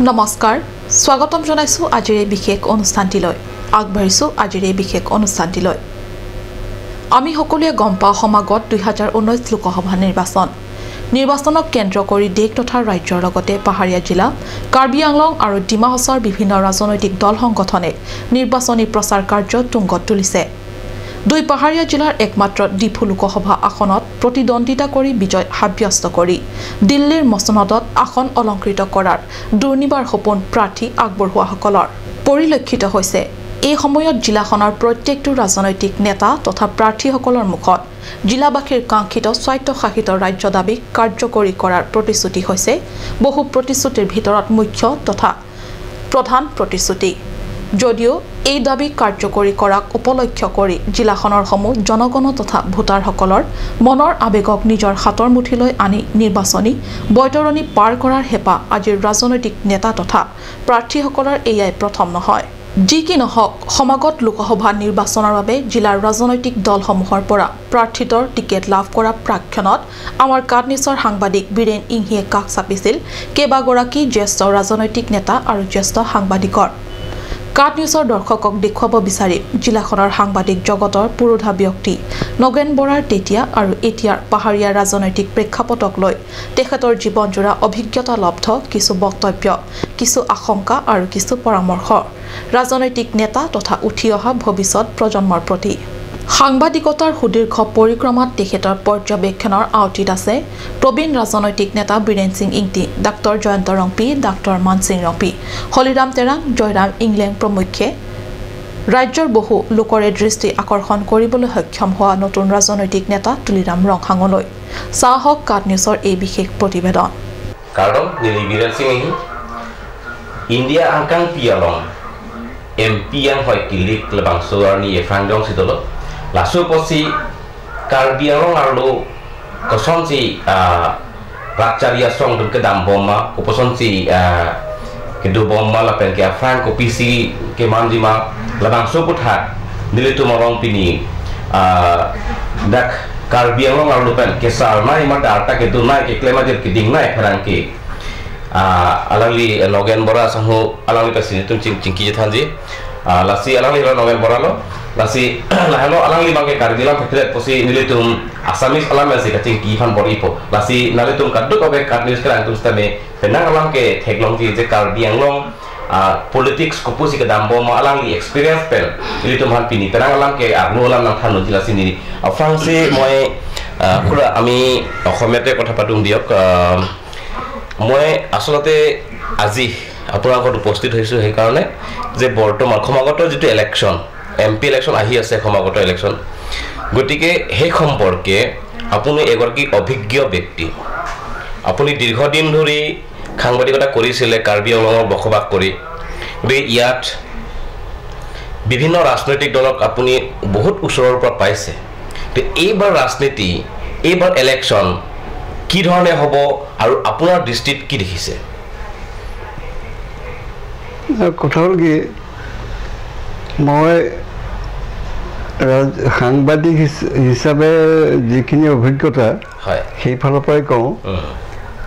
নমস্কাৰ, স্বাগতম জনাইছো আজিৰ এই বিশেষ অনুষ্ঠানটিলৈ। আগবাঢ়িছো আজিৰ এই বিশেষ অনুষ্ঠানটিলৈ। আমি সকলোৱে গম পাওঁ সমাগত 2019 লোকসভা নিৰ্বাচন। নিৰ্বাচনক কেন্দ্ৰ কৰি দেশ তথা ৰাজ্যৰ লগতে পাহাৰীয়া জিলা কাৰ্বি আংলং আৰু ডিমা হাছাওৰ বিভিন্ন ৰাজনৈতিক দল সংগঠনে নিৰ্বাচনী প্ৰচাৰ কাৰ্য তুংগত তুলিছে। দুই পাহাৰীয়া জিলাৰ একমাত্ৰ ডিফু লোকসভা আসনত প্ৰতিদ্বন্দ্বিতা কৰি বিজয় সাব্যস্ত কৰি দিল্লীৰ মচনদত আসন অলংকৃত কৰাৰ দুৰ্নিবাৰ সপোন প্ৰাৰ্থী আগবঢ়োৱাসকলৰ পৰিলক্ষিত হৈছে। এই সময়ত জিলাখনৰ প্ৰত্যেকটো ৰাজনৈতিক নেতা তথা প্ৰাৰ্থীসকলৰ মুখত জিলাবাসীৰ কাংক্ষিত স্বায়ত্তশাসিত ৰাজ্য দাবী কাৰ্যকৰী কৰাৰ প্ৰতিশ্ৰুতি হৈছে বহু প্ৰতিশ্ৰুতিৰ ভিতৰত মুখ্য তথা প্ৰধান প্ৰতিশ্ৰুতি। যদিও এই দাবী কাৰ্যকৰী কৰাক উপলক্ষ্য কৰি জিলাখনৰ সমূহ জনগণ তথা ভোটাৰসকলৰ মনৰ আৱেগক নিজৰ হাতৰ মুঠিলৈ আনি নিৰ্বাচনী বৈতৰণী পাৰ কৰাৰ হেঁপাহ আজিৰ ৰাজনৈতিক নেতা তথা প্ৰাৰ্থীসকলৰ এয়াই প্ৰথম নহয়। যি কি নহওক, সমাগত লোকসভা নিৰ্বাচনৰ বাবে জিলাৰ ৰাজনৈতিক দলসমূহৰ পৰা প্ৰাৰ্থিত্বৰ টিকেট লাভ কৰা প্ৰাকক্ষণত আমাৰ কাটনিছৰ সাংবাদিক বীৰেণ ইংহিয়ে কাষ চাপিছিল কেইবাগৰাকী জ্যেষ্ঠ ৰাজনৈতিক নেতা আৰু জ্যেষ্ঠ সাংবাদিকৰ। কাট নিউজৰ দৰ্শকক দেখুৱাব বিচাৰি জিলাখনৰ সাংবাদিক জগতৰ পুৰোধা ব্যক্তি নগেন বৰাৰ তেতিয়া আৰু এতিয়াৰ পাহাৰীয়া ৰাজনৈতিক প্ৰেক্ষাপটক লৈ তেখেতৰ জীৱনজোৰা অভিজ্ঞতা লব্ধ কিছু বক্তব্য, কিছু আশংকা আৰু কিছু পৰামৰ্শ ৰাজনৈতিক নেতা তথা উঠি অহা ভৱিষ্যত প্ৰজন্মৰ প্ৰতি। সাংবাদিকতাৰ সুদীৰ্ঘ পৰিক্ৰমাত তেখেতৰ পৰ্যবেক্ষণৰ আওটিত আছে প্ৰবীণ ৰাজনৈতিক নেতা বীৰেণ সিং ইংতি, ডাক্তৰ জয়ন্ত ৰংপি, ডাক্তৰ মানসিং ৰংপি, হলিৰাম তেৰাং, জয়ৰাম ইংলেং প্ৰমুখ্যে ৰাজ্যৰ বহু লোকৰে দৃষ্টি আকৰ্ষণ কৰিবলৈ সক্ষম হোৱা নতুন ৰাজনৈতিক নেতা তুলিৰাম ৰংহাঙলৈ। চাহক কাট নিউজৰ এই বিশেষ প্ৰতিবেদন। কাৰণ বীৰেণ সিং ইণ্ডিয়া আংকাং পিয়ালং এম পি আং হয় কিলিক বাংচুৱাৰনি এফ্ৰাংজং চিতলত লাসু পসি কাৰ্বি আংলং আৰু কসনসি রাচারিয়া সং দুকে দাম বোমা উপসনসি কিন্তু বোমা লাপেন কে আফ্রাং কপিসি কে মানজিমা লাবাংসু পুথা নিলিতু মরং পিনি dak Karbi Anglong আৰু পেন কে সার নাই মা ডাটা কে দুনাই কে ক্লেমাজের কে দিং নাই ফরাং কে আলাংলি নগেন বরা সংহু আলাংলি পাসি তুম চিং Chinki থানজি lassi আলাংলি Nagen বরালো lasi lahalo alang lima ke kardilang thakret posi nilitum Assamese alam ase kaching ki phan bori po lasi nalitum kaduk obe kadnis kra antum stame penang alam ke theklong ji je Karbi Anglong politics kopusi ke dambo ma alang li experience pel nilitum han pini penang alam ke agno alam nang thanu ji lasi ni afangse moi খুৰা আমি অসমীয়াতে কথা পাতুং দিয়ক। মই আচলতে আজি আপোনাৰ আগত উপস্থিত হৈছোঁ সেইকাৰণে যে বৰ্তমান সমাগত যিটো ইলেকশ্যন, এম পি ইলেকশ্যন আহি আছে, সমাগত ইলেকশ্যন, গতিকে সেই সম্পৰ্কে আপুনি এগৰাকী অভিজ্ঞ ব্যক্তি, আপুনি দীৰ্ঘদিন ধৰি সাংবাদিকতা কৰিছিলে কাৰ্বি আংলঙত বসবাস কৰি, গতিকে ইয়াত বিভিন্ন ৰাজনৈতিক দলক আপুনি বহুত ওচৰৰ পৰা পাইছে। এইবাৰ ৰাজনীতি, এইবাৰ ইলেকশ্যন কি ধৰণে হ'ব আৰু আপোনাৰ দৃষ্টিত কি দেখিছে? কথা হ'ল কি, মই সাংবাদিক হিচাপে যিখিনি অভিজ্ঞতা সেইফালৰ পৰাই কওঁ।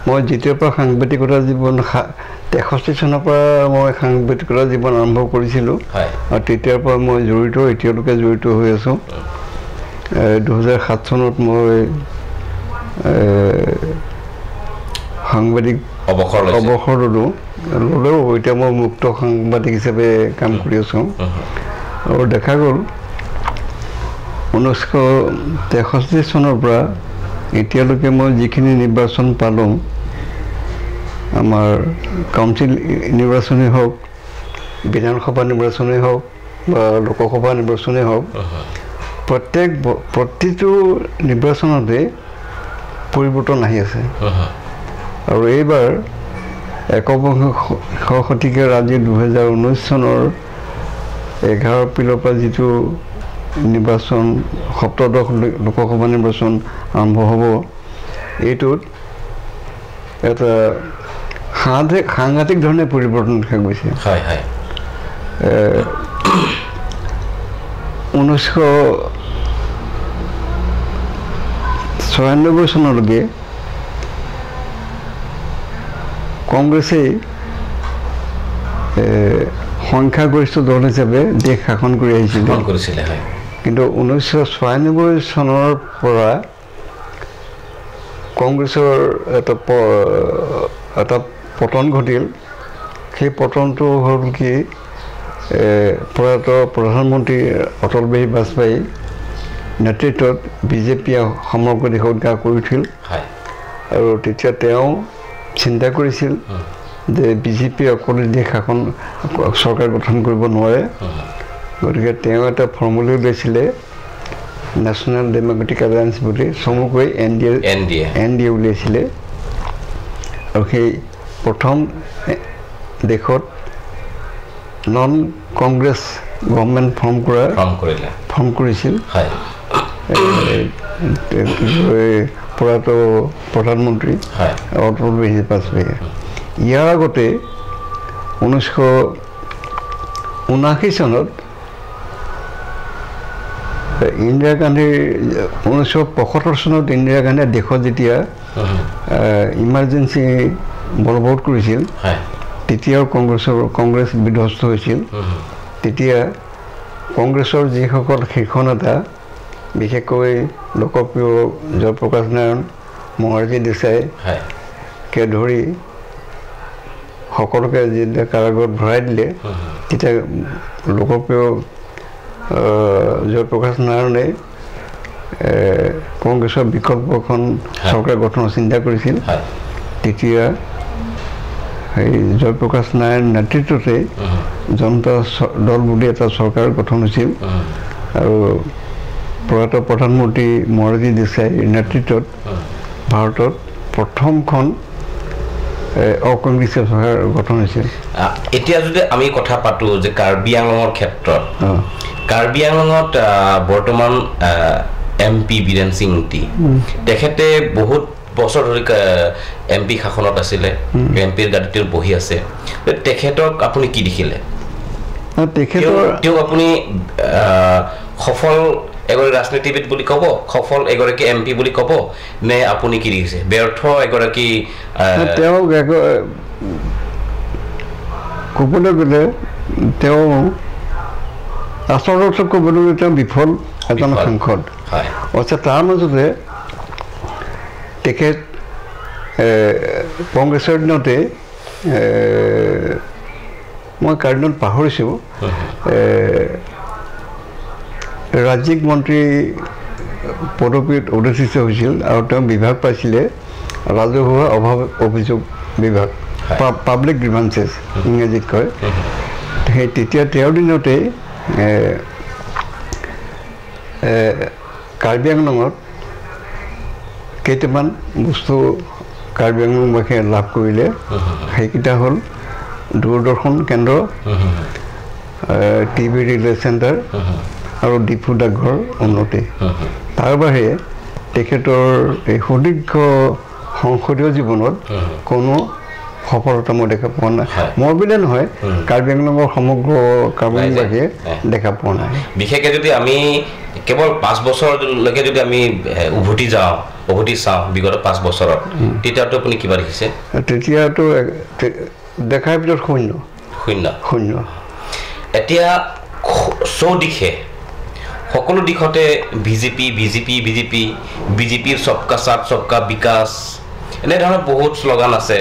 মই যেতিয়াৰ পৰা সাংবাদিকতা জীৱন 63 চনৰ পৰা মই সাংবাদিকতা জীৱন আৰম্ভ কৰিছিলোঁ আৰু তেতিয়াৰ পৰা মই জড়িত, এতিয়ালৈকে জড়িত হৈ আছোঁ। 2007 চনত মই সাংবাদিক অৱসৰ ল'লোঁ, ল'লেও এতিয়া মই মুক্ত সাংবাদিক হিচাপে কাম কৰি আছোঁ। আৰু দেখা গ'ল 1963 চনৰ পৰা এতিয়ালৈকে মই যিখিনি নিৰ্বাচন পালোঁ, আমাৰ কাউন্সিল নিৰ্বাচনেই হওক, বিধানসভা নিৰ্বাচনেই হওক বা লোকসভা নিৰ্বাচনেই হওক, প্ৰতিটো নিৰ্বাচনতে পৰিৱৰ্তন আহি আছে। আৰু এইবাৰ একবিংশ শতিকাৰ আজি 2019 চনৰ 11 এপ্ৰিলৰ পৰা যিটো নিৰ্বাচন, সপ্তদশ লোকসভা নিৰ্বাচন আৰম্ভ হ'ব, এইটোত এটা সাংঘাতিক ধৰণে পৰিৱৰ্তন দেখা গৈছে। 1996 চনলৈকে কংগ্ৰেছেই সংখ্যাগৰিষ্ঠ দল হিচাপে দেশ শাসন কৰি আহিছিলে। কিন্তু 1996 চনৰ পৰা কংগ্ৰেছৰ এটা পতন ঘটিল। সেই পতনটো হ'ল কি, প্ৰয়াত প্ৰধানমন্ত্ৰী অটল বিহাৰী বাজপেয়ী নেতৃত্বত বিজেপিয়ে সমগ্ৰ দেশত গা কৰি উঠিল। আৰু তেতিয়া তেওঁ চিন্তা কৰিছিল যে বিজেপিয়ে অকলে দেশ শাসন চৰকাৰ গঠন কৰিব নোৱাৰে। গতিকে তেওঁ এটা ফৰ্মুলা উলিয়াইছিলে, নেশ্যনেল ডেম'ক্ৰেটিক এলায়েন্স বুলি, চমুকৈ এন ডি এ উলিয়াইছিলে। আৰু সেই প্ৰথম দেশত নন কংগ্ৰেছ গভৰ্ণমেণ্ট ফৰ্ম কৰিছিল প্ৰয়াত প্ৰধানমন্ত্ৰী অটল বিহাৰী বাজপেয়ীয়ে। ইয়াৰ আগতে 1979 চনত ইন্দিৰা গান্ধীৰ 1975 চনত ইন্দিৰা গান্ধীয়ে দেশত যেতিয়া ইমাৰ্জেঞ্চি বলবৎ কৰিছিল, তেতিয়াও কংগ্ৰেছ বিধ্বস্ত হৈছিল। তেতিয়া কংগ্ৰেছৰ যিসকল শীৰ্ষ নেতা, বিশেষকৈ লোকপ্ৰিয় জয়প্ৰকাশ নাৰায়ণ, মোৰাৰজী দেশাইকে ধৰি সকলোকে যেতিয়া কাৰাগাৰত ভৰাই দিলে, তেতিয়া লোকপ্ৰিয় জয়প্ৰকাশ নাৰায়ণে কংগ্ৰেছৰ বিকল্পখন চৰকাৰ গঠনৰ চিন্তা কৰিছিল। তেতিয়া সেই জয়প্ৰকাশ নাৰায়ণ নেতৃত্বতে জনতা দল বুলি এটা চৰকাৰ গঠন হৈছিল। আৰু প্ৰয়াত প্ৰধানমন্ত্ৰী মোৰাৰজী দেশাইৰ নেতৃত্বত ভাৰতত প্ৰথমখন অকংগ্ৰেছীয় চৰকাৰ গঠন হৈছিল। এতিয়া যদি আমি কথা পাতোঁ যে কাৰ্বি আংলঙৰ ক্ষেত্ৰত, কাৰ্বি আংলঙত বৰ্তমান এম পি বীৰেন সিং ইংতি, তেখেতে বহুত বছৰ ধৰি এম পি শাসনত আছিলে, এম পিৰ গাদীত বহি আছে। তেখেতক আপুনি কি দেখিলে? তেওঁক আপুনি সফল এগৰাকী ৰাজনীতিবিদ বুলি ক'ব, সফল এগৰাকী এম পি বুলি ক'ব, নে আপুনি কি দেখিছে ব্যৰ্থ এগৰাকী? তেওঁক ক'বলৈ গ'লে তেওঁ আচলতে ক'বলৈ গ'লে তেওঁ বিফল এজন সাংসদ। অৱশ্যে তাৰ মাজতে তেখেত কংগ্ৰেছৰ দিনতে, মই কাৰ দিনত পাহৰিছোঁ, ৰাজ্যিক মন্ত্ৰী পদবীত অধিষ্ঠিত হৈছিল আৰু তেওঁ বিভাগ পাইছিলে ৰাজহুৱা অভাৱ অভিযোগ বিভাগ, পাব্লিক গ্ৰিভান্সেছ ইংৰাজীত কয়। সেই তেতিয়া তেওঁৰ দিনতে কাৰ্বি আংলঙত কেইটামান বস্তু কাৰ্বি আংলংবাসীয়ে লাভ কৰিলে। সেইকেইটা হ'ল দূৰদৰ্শন কেন্দ্ৰ, টিভি ৰিলে চেণ্টাৰ আৰু ডিফু ডাকঘৰ উন্নতি। তাৰ বাহিৰে তেখেতৰ এই সুদীৰ্ঘ সংসদীয় জীৱনত কোনো সফলতা মই দেখা পোৱা নাই। মই বুলিয়ে নহয়, কাৰ্বি আংলঙৰ সমগ্ৰ কাৰ্বি আংলংবাসীয়ে দেখা পোৱা নাই। বিশেষকৈ যদি আমি কেৱল 5 বছৰলৈকে যদি আমি উভতি যাওঁ, উভতি চাওঁ বিগত 5 বছৰত, তেতিয়াতো আপুনি কিবা দেখিছে? তেতিয়াতো দেখাৰ ভিতৰত শূন্য, শূন্য, শূন্য। এতিয়া চৌদিশে সকলো দিশতে বিজেপি বিজেপি বিজেপি, বিজেপিৰ চবকা চাথ চবকা বিকাশ, এনেধৰণৰ বহুত শ্লোগান আছে।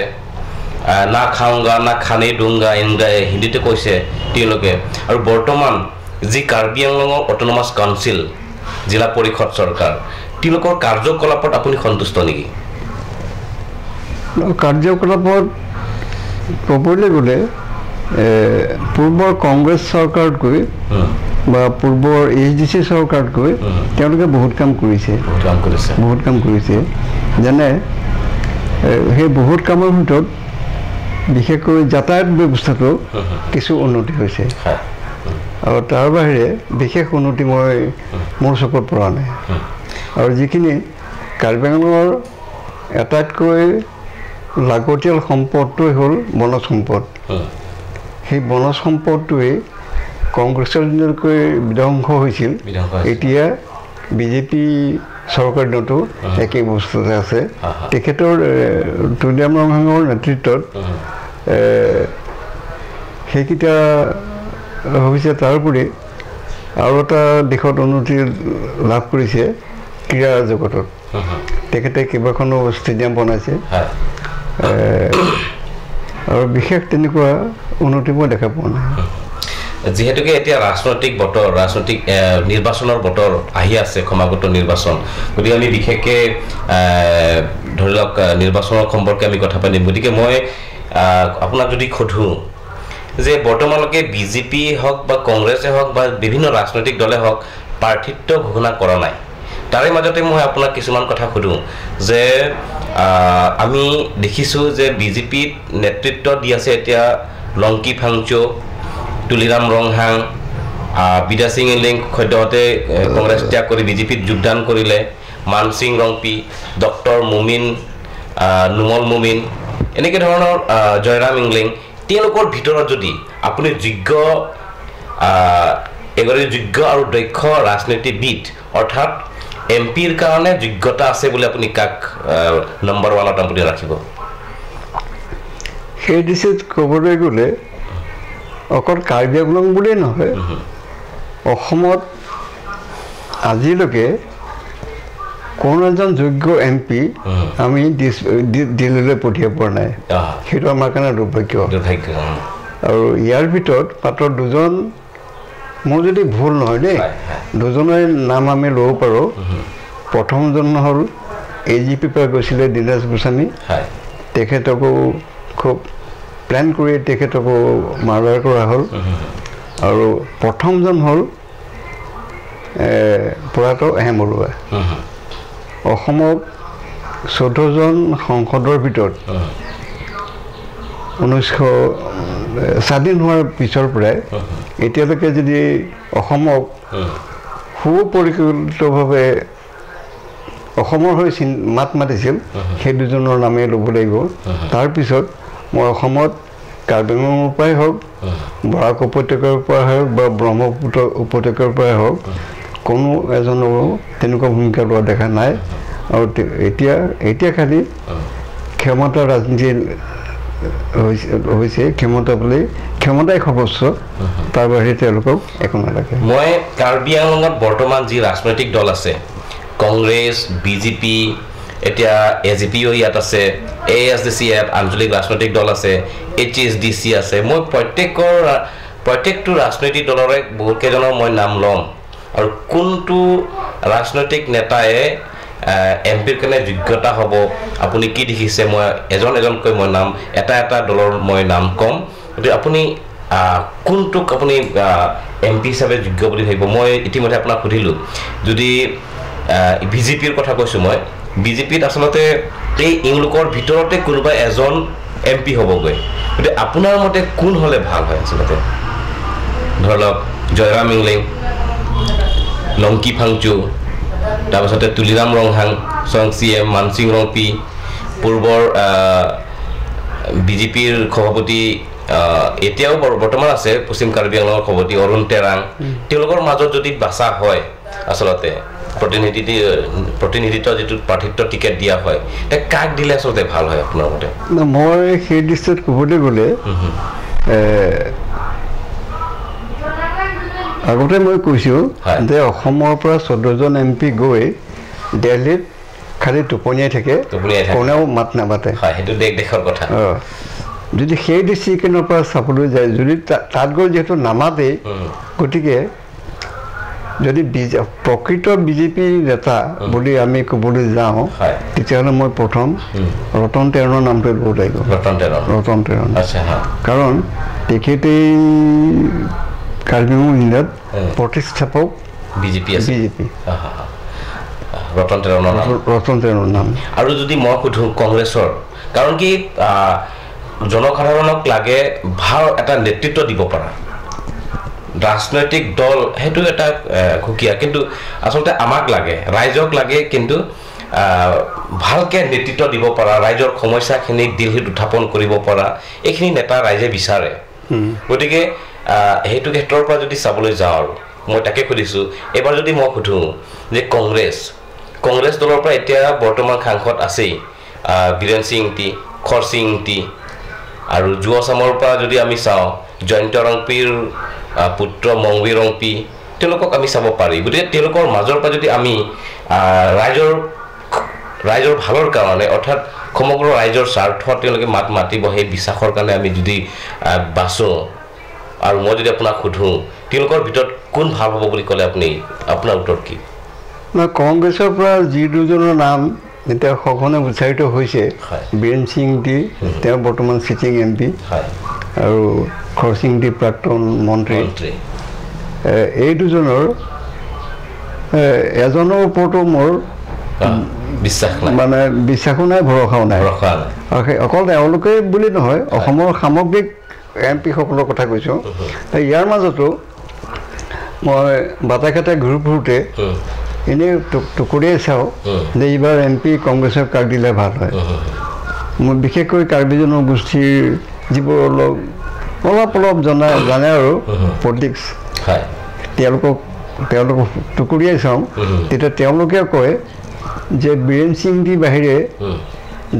না খাওঁগা না খানে দুংগা এনেকুৱা হিন্দীতে কৈছে তেওঁলোকে। আৰু বৰ্তমান যি কাৰ্বি আংলঙৰ অট'নমাছ কাউন্সিল, জিলা পৰিষদ চৰকাৰ, তেওঁলোকৰ কাৰ্যকলাপত আপুনি সন্তুষ্ট নেকি? কাৰ্যকলাপত ক'বলৈ গ'লে পূৰ্বৰ কংগ্ৰেছ চৰকাৰতকৈ বা পূৰ্বৰ এইচ ডি চি চৰকাৰতকৈ তেওঁলোকে বহুত কাম কৰিছে, বহুত কাম কৰিছে। যেনে সেই বহুত কামৰ ভিতৰত বিশেষকৈ যাতায়াত ব্যৱস্থাটো কিছু উন্নতি হৈছে, আৰু তাৰ বাহিৰে বিশেষ উন্নতি মই মোৰ চকুত পৰা নাই। আৰু যিখিনি কাৰ্বি আংলঙৰ আটাইতকৈ লাগতিয়াল সম্পদটোৱে হ'ল বনজ সম্পদ। সেই বনজ সম্পদটোৱে কংগ্ৰেছৰ দিনতকৈ বিধ্বংস হৈছিল, এতিয়া বিজেপি চৰকাৰ দিনতো একে অৱস্থাতে আছে। তেখেতৰ তুলিৰাম ৰংহাঙৰ নেতৃত্বত সেইকেইটা হৈছে। তাৰোপৰি আৰু এটা দিশত উন্নতি লাভ কৰিছে ক্ৰীড়া জগতত, তেখেতে কেইবাখনো ষ্টেডিয়াম বনাইছে আৰু বিশেষ তেনেকুৱা উন্নতি মই দেখা পোৱা নাই। যিহেতুকে এতিয়া ৰাজনৈতিক বতৰ, ৰাজনৈতিক নিৰ্বাচনৰ বতৰ আহি আছে, সমাগত নিৰ্বাচন, গতিকে আমি বিশেষকৈ ধৰি লওক নিৰ্বাচনৰ সম্পৰ্কে আমি কথা পাতিম। গতিকে মই আপোনাক যদি সোধোঁ যে বৰ্তমানলৈকে বিজেপি হওক বা কংগ্ৰেছে হওক বা বিভিন্ন ৰাজনৈতিক দলে হওক প্ৰাৰ্থিত্ব ঘোষণা কৰা নাই, তাৰে মাজতে মই আপোনাক কিছুমান কথা সোধোঁ যে আমি দেখিছোঁ যে বিজেপিত নেতৃত্ব দি আছে এতিয়া লংকি ফাংচো, তুলিৰাম ৰংহাং, বিদা সিং ইংলেং সদ্যহতে কংগ্ৰেছ ত্যাগ কৰি বিজেপিত যোগদান কৰিলে, মানসিং ৰংপি, ডক্টৰ মুমিন, নোমল মুমিন, এনেকৈ ধৰণৰ জয়ৰাম ইংলেং, তেওঁলোকৰ ভিতৰত যদি আপুনি যোগ্য এগৰাকী যোগ্য আৰু দক্ষ ৰাজনীতিবিদ অৰ্থাৎ এম পিৰ কাৰণে যোগ্যতা আছে বুলি আপুনি কাক নম্বৰ ওৱানত আপুনি ৰাখিব? সেই দিশত ক'বলৈ গ'লে অকল কাৰ্বি আংলং বুলিয়েই নহয়, অসমত আজিলৈকে কোনো এজন যোগ্য এম পি আমি দিল্লীলৈ পঠিয়াব পৰা নাই, সেইটো আমাৰ কাৰণে দুৰ্ভাগ্য। আৰু ইয়াৰ ভিতৰত মাত্ৰ দুজন, মোৰ যদি ভুল নহয় দেই, দুজনৰ নাম আমি ল'ব পাৰোঁ। প্ৰথমজন হ'ল এ জি পিৰ পৰা গৈছিলে দীনেশ গোস্বামী, তেখেতকো খুব প্লেন কৰি তেখেতকো মাৰ্ডাৰ কৰা হ'ল। আৰু প্ৰথমজন হ'ল প্ৰয়াত হেম বৰুৱা। অসমত 14জন সংসদৰ ভিতৰত 1900 স্বাধীন হোৱাৰ পিছৰ পৰাই এতিয়ালৈকে যদি অসমক সুপৰিকল্পিতভাৱে অসমৰ হৈ মাত মাতিছিল, সেই দুজনৰ নামেই ল'ব লাগিব। তাৰপিছত মই অসমত কাৰ্বি আংলঙৰ পৰাই হওক, বৰাক উপত্যকাৰ পৰাই হওক বা ব্ৰহ্মপুত্ৰ উপত্যকাৰ পৰাই হওক, কোনো এজনৰো তেনেকুৱা ভূমিকা লোৱা দেখা নাই। আৰু এতিয়া এতিয়া খালি ক্ষমতা ৰাজনীতি হৈছে, ক্ষমতা বুলি ক্ষমতাই সৰ্বস্ব, তাৰ বাহিৰে তেওঁলোকক একো নালাগে। মই কাৰ্বি আংলঙত বৰ্তমান যি ৰাজনৈতিক দল আছে, কংগ্ৰেছ, বিজেপি, এতিয়া এ জি পিও ইয়াত আছে, এ এছ ডি চি ইয়াত আঞ্চলিক ৰাজনৈতিক দল আছে, এইচ এছ ডি চি আছে, মই প্ৰত্যেকটো ৰাজনৈতিক দলৰে বহুতকেইজনৰ মই নাম ল'ম আৰু কোনটো ৰাজনৈতিক নেতাই এম পিৰ কাৰণে যোগ্যতা হ'ব আপুনি কি দেখিছে, মই এজন এজনকৈ মই নাম এটা এটা দলৰ মই নাম ক'ম, গতিকে আপুনি কোনটোক আপুনি এম পি হিচাপে যোগ্য বুলি ভাবিব? মই ইতিমধ্যে আপোনাক সুধিলোঁ, যদি বিজেপিৰ কথা কৈছোঁ, মই বিজেপিত আচলতে এই এওঁলোকৰ ভিতৰতে কোনোবা এজন এম পি হ'বগৈ, গতিকে আপোনাৰ মতে কোন হ'লে ভাল হয় আচলতে? ধৰি লওক জয়ৰাম ইংলেং, লংকি ফাংচু, তাৰপাছতে তুলিৰাম ৰংহাং, স্বয়ং চি এম মানসিং ৰংপি, পূৰ্বৰ বিজেপিৰ সভাপতি এতিয়াও বৰ্তমান আছে পশ্চিম কাৰ্বি আংলঙৰ সভাপতি অৰুণ তেৰাং, তেওঁলোকৰ মাজত যদি বাচা হয় আচলতে প্ৰতিনিধিত্ব যিটো প্ৰাৰ্থিত্ব টিকেট দিয়া হয়, তে কাক দিলে আচলতে ভাল হয় আপোনাৰ মতে? মই সেই দৃষ্টিত ক'বলৈ গ'লে আগতে মই কৈছোঁ যে অসমৰ পৰা 14জন এম পি গৈ দিল্লীত খালি টোপনিয়াই থাকে, কোনেও মাত নামাতে। সেইটো দেশৰ কথা। যদি সেই দৃষ্টিকোণৰ পৰা চাবলৈ যায়, যদি তাত গৈ যিহেতু নামাতেই, গতিকে যদি প্ৰকৃত বিজেপি নেতা বুলি আমি ক'বলৈ যাওঁ, তেতিয়াহ'লে মই প্ৰথম ৰতন টেৰণৰ নামটো ল'ব লাগিব। ৰতন টেৰণ, কাৰণ তেখেতেই কাৰ্বি আংলং জিলাত প্ৰতিষ্ঠাপক বিজেপি। বিজেপি ৰতন টেৰণৰ নাম, ৰতন টেৰণৰ নাম। আৰু যদি মই সোধোঁ কংগ্ৰেছৰ, কাৰণ কি জনসাধাৰণক লাগে ভাল এটা নেতৃত্ব দিব পৰা ৰাজনৈতিক দল, সেইটো এটা সুকীয়া, কিন্তু আচলতে আমাক লাগে, ৰাইজক লাগে, কিন্তু ভালকৈ নেতৃত্ব দিব পৰা, ৰাইজৰ সমস্যাখিনি দিল্লীত উত্থাপন কৰিব পৰা এইখিনি নেতা ৰাইজে বিচাৰে। গতিকে সেইটো ক্ষেত্ৰৰ পৰা যদি চাবলৈ যাওঁ, আৰু মই তাকে সুধিছোঁ, এইবাৰ যদি মই সোধোঁ যে কংগ্ৰেছ দলৰ পৰা এতিয়া বৰ্তমান সাংসদ আছেই বীৰেন সিং ইংতি, খৰসিং ইংতি, আৰু যুৱচামৰ পৰা যদি আমি চাওঁ জয়ন্ত ৰংপিৰ পুত্ৰ মংবী ৰংপি, তেওঁলোকক আমি চাব পাৰি। গতিকে তেওঁলোকৰ মাজৰ পৰা যদি আমি ৰাইজৰ ভালৰ কাৰণে, অৰ্থাৎ সমগ্ৰ ৰাইজৰ স্বাৰ্থত তেওঁলোকে মাত মাতিব, সেই বিশ্বাসৰ কাৰণে আমি যদি বাচোঁ, আৰু মই যদি আপোনাক সোধোঁ তেওঁলোকৰ ভিতৰত কোন ভাল হ'ব বুলি ক'লে আপুনি আপোনাৰ উত্তৰ কি? নহয়, কংগ্ৰেছৰ পৰা যি দুজনৰ নাম এতিয়া সঘনে উচ্চাৰিত হৈছে, বীৰেণ সিং টি, তেওঁ বৰ্তমান চিটিং এম পি, আৰু খৰসিং টি প্ৰাক্তন মন্ত্ৰী, এই দুজনৰ এজনৰ ওপৰতো মোৰ বিশ্বাস নাই, মানে বিশ্বাসো নাই, ভৰসাও নাই। অকল তেওঁলোকেই বুলি নহয়, অসমৰ সামগ্ৰিক এম পিসকলৰ কথা কৈছোঁ। ইয়াৰ মাজতো মই বাটে ঘাটে ঘূৰি ফুৰোঁতে এনেই টুকুৰিয়াই চাওঁ যে এইবাৰ এম পি কংগ্ৰেছক কাক দিলে ভাল হয়। মই বিশেষকৈ কাৰ্বি জনগোষ্ঠীৰ যিবোৰ অলপ অলপ অলপ জানে আৰু পলিটিক্স, তেওঁলোকক টুকুৰিয়াই চাওঁ, তেতিয়া তেওঁলোকে কয় যে বীৰেণ সিং টিৰ বাহিৰে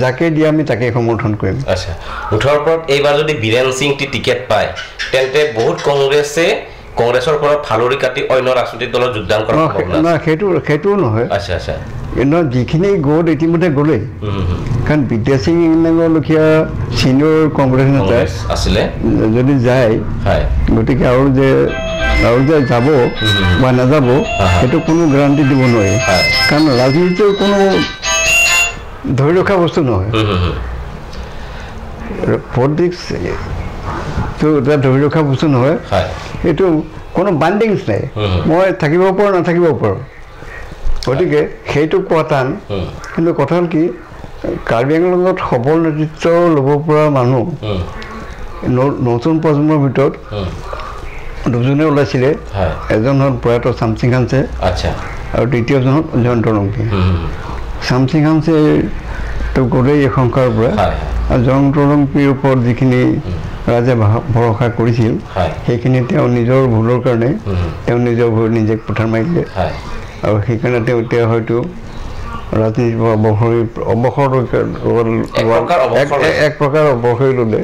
যাকে দিয়ে আমি তাকে সমৰ্থন কৰিম। আচ্ছা, মুঠৰ ওপৰত এইবাৰ যদি বীৰেণ সিং টি টিকেট পায় তেন্তে বহুত কংগ্ৰেছে কংগ্ৰেছৰ পৰা ফালৰি কাটি অন্য ৰাজনৈতিক দলত যোগদান কৰাৰ সম্ভাৱনা নাই। সেইটোও নহয়। আচ্ছা আচ্ছা, নহয়, যিখিনি গ'ল ইতিমধ্যে গ'লেই, কাৰণ বিদ্যা সিং লেখীয়া ছিনিয়ৰ কংগ্ৰেছ নেতা আছিলে, যদি যায়, গতিকে আৰু যে যাব বা নাযাব সেইটো কোনো গেৰাণ্টি দিব নোৱাৰি, কাৰণ ৰাজনীতিৰ কোনো ধৰি ৰখা বস্তু নহয়। পলিটিক্সটো এটা ধৰি ৰখা বস্তু নহয়, এইটো কোনো বাইণ্ডিংছ নাই, মই থাকিব পাৰোঁ নাথাকিব পাৰোঁ, গতিকে সেইটো কোৱা টান। কিন্তু কথা হ'ল কি, কাৰ্বি আংলঙত সবল নেতৃত্ব ল'ব পৰা মানুহ নতুন প্ৰজন্মৰ ভিতৰত দুজনে ওলাইছিলে, এজন হ'ল প্ৰয়াত চামচিং হানছে, আৰু দ্বিতীয়জন হ'ল জয়ন্ত ৰংপি। চামচিং হানছে তো গ'লেই এই সংসাৰৰ পৰা, আৰু জয়ন্ত ৰংপিৰ ওপৰত যিখিনি ৰাইজে ভৰসা কৰিছিল সেইখিনি তেওঁ নিজৰ ভুলৰ কাৰণে তেওঁ নিজৰ ভুল নিজে পথাৰ মাৰিলে, আৰু সেইকাৰণে তেওঁ এতিয়া হয়তো ৰাজনীতিৰ পৰা অৱসৰ এক প্ৰকাৰ অৱসৰ ল'লে।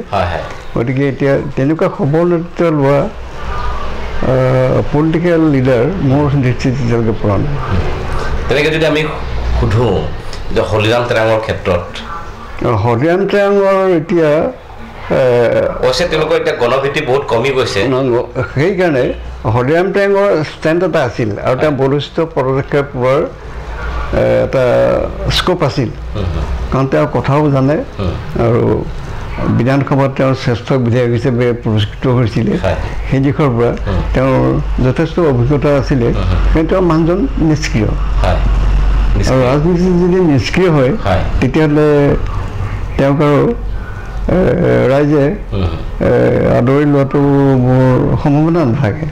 গতিকে এতিয়া তেনেকুৱা সবল নেতৃত্ব লোৱা পলিটিকেল লিডাৰ মোৰ দৃষ্টিত এতিয়ালৈকে পৰা নাই। তেনেকৈ যদি আমি সোধোঁ যে হলিৰাম টেৰাঙৰ ক্ষেত্ৰত, হলিৰাম টেৰাঙৰ এতিয়া অৱশ্যে তেওঁলোকৰ এতিয়া গণভিত্তি বহুত কমি গৈছে, সেইকাৰণে হলিৰাম টেৰাঙৰ ষ্টেণ্ড এটা আছিল আৰু তেওঁ বলিষ্ঠ পদক্ষেপ লোৱাৰ এটা স্ক'প আছিল, কাৰণ তেওঁ কথাও জানে আৰু বিধানসভাত তেওঁ শ্ৰেষ্ঠ বিধায়ক হিচাপে পুৰস্কৃত হৈছিলে, সেই দিশৰ পৰা তেওঁৰ যথেষ্ট অভিজ্ঞতা আছিলে। কিন্তু তেওঁ মানুহজন নিষ্ক্ৰিয়, আৰু ৰাজনীতি যদি নিষ্ক্ৰিয় হয় তেতিয়াহ'লে তেওঁক আৰু ৰাইজে আদৰি লোৱাটো মোৰ সম্ভাৱনা নাথাকে।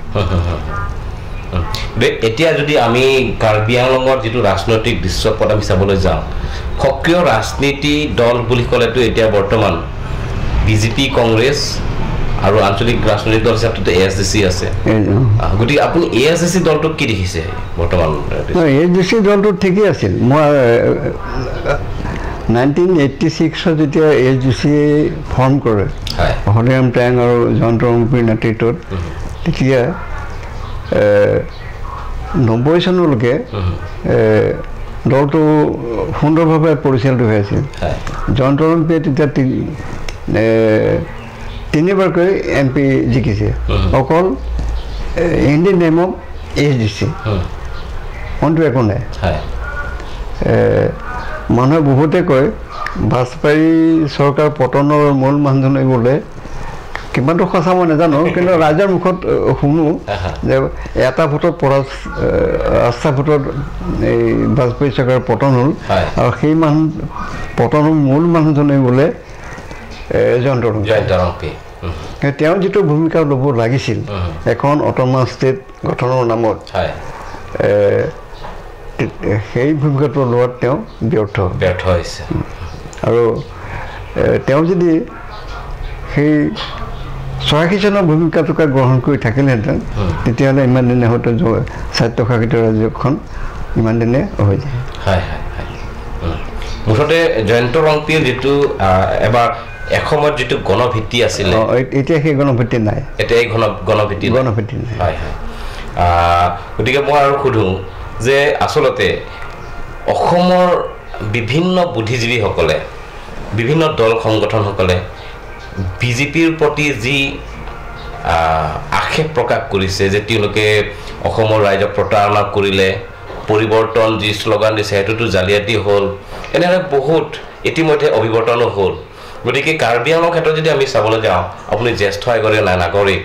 এতিয়া যদি আমি কাৰ্বি আংলঙৰ যিটো ৰাজনৈতিক দৃশ্যপট আমি চাবলৈ যাওঁ, সক্ৰিয় ৰাজনীতি দল বুলি ক'লেতো এতিয়া বৰ্তমান বিজেপি, কংগ্ৰেছ আৰু আঞ্চলিক ৰাজনৈতিক দল হিচাপেতো এ এছ ডি চি আছে। গতিকে আপুনি এ এছ ডি চি দলটোক কি দেখিছে বৰ্তমান? এ এছ ডি চি দলটো ঠিকেই আছিল। মই 1986ত যেতিয়া এ এছ ডি চি ফৰ্ম কৰে হলিৰাম টেং আৰু জয়ন্ত ৰংপিৰ নেতৃত্বত, তেতিয়া 90 চনলৈকে দলটো সুন্দৰভাৱে পৰিচালিত হৈ আছিল। জয়ন্ত ৰংপিয়ে তেতিয়া তিনিবাৰকৈ এম পি জিকিছে, অকল in the name of A S D C, অনটো একো নাই। মানুহে বহুতে কয় বাজপেয়ী চৰকাৰ পতনৰ মূল মানুহজনে বোলে, কিমানটো সঁচা মই নাজানো, কিন্তু ৰাইজৰ মুখত শুনো যে এটা ভোটত আস্থা ভোটত এই বাজপেয়ী চৰকাৰ পতন হ'ল, আৰু সেই মানুহ পতনৰ মূল মানুহজনে বোলে জয়ন্ত ৰংপি। তেওঁ যিটো ভূমিকা ল'ব লাগিছিল এখন অট'নমাছ ষ্টেট গঠনৰ নামত, সেই ভূমিকাটো লোৱাত তেওঁ ব্যৰ্থ হৈছে। আৰু তেওঁ যদি সেই 86 চনৰ ভূমিকাটোকে গ্ৰহণ কৰি থাকিলেহেঁতেন তেতিয়াহ'লে ইমান দিনে হয়তো স্বায়ত্তশাসিত ৰাজ্যখন ইমান দিনে হৈ যায়। হয় হয় হয়, মুঠতে জয়ন্ত ৰংপিৰ যিটো এবাৰ এসময়ত যিটো গণভিত্তি আছিলে এতিয়া সেই গণভিত্তি নাই, এতিয়া এই গণভিত্তি নাই। হয় হয়। গতিকে মই আৰু সোধোঁ যে আচলতে অসমৰ বিভিন্ন বুদ্ধিজীৱীসকলে, বিভিন্ন দল সংগঠনসকলে বিজেপিৰ প্ৰতি যি আক্ষেপ প্ৰকাশ কৰিছে যে তেওঁলোকে অসমৰ ৰাইজক প্ৰতাৰণা কৰিলে, পৰিৱৰ্তন যি শ্লোগান দিছে সেইটোতো জালিয়াতি হ'ল, এনেদৰে বহুত ইতিমধ্যে অভিৱৰ্তনো হ'ল। গতিকে কাৰ্বি আংলঙৰ ক্ষেত্ৰত যদি আমি চাবলৈ যাওঁ, আপুনি জ্যেষ্ঠ এগৰাকী নাগৰিক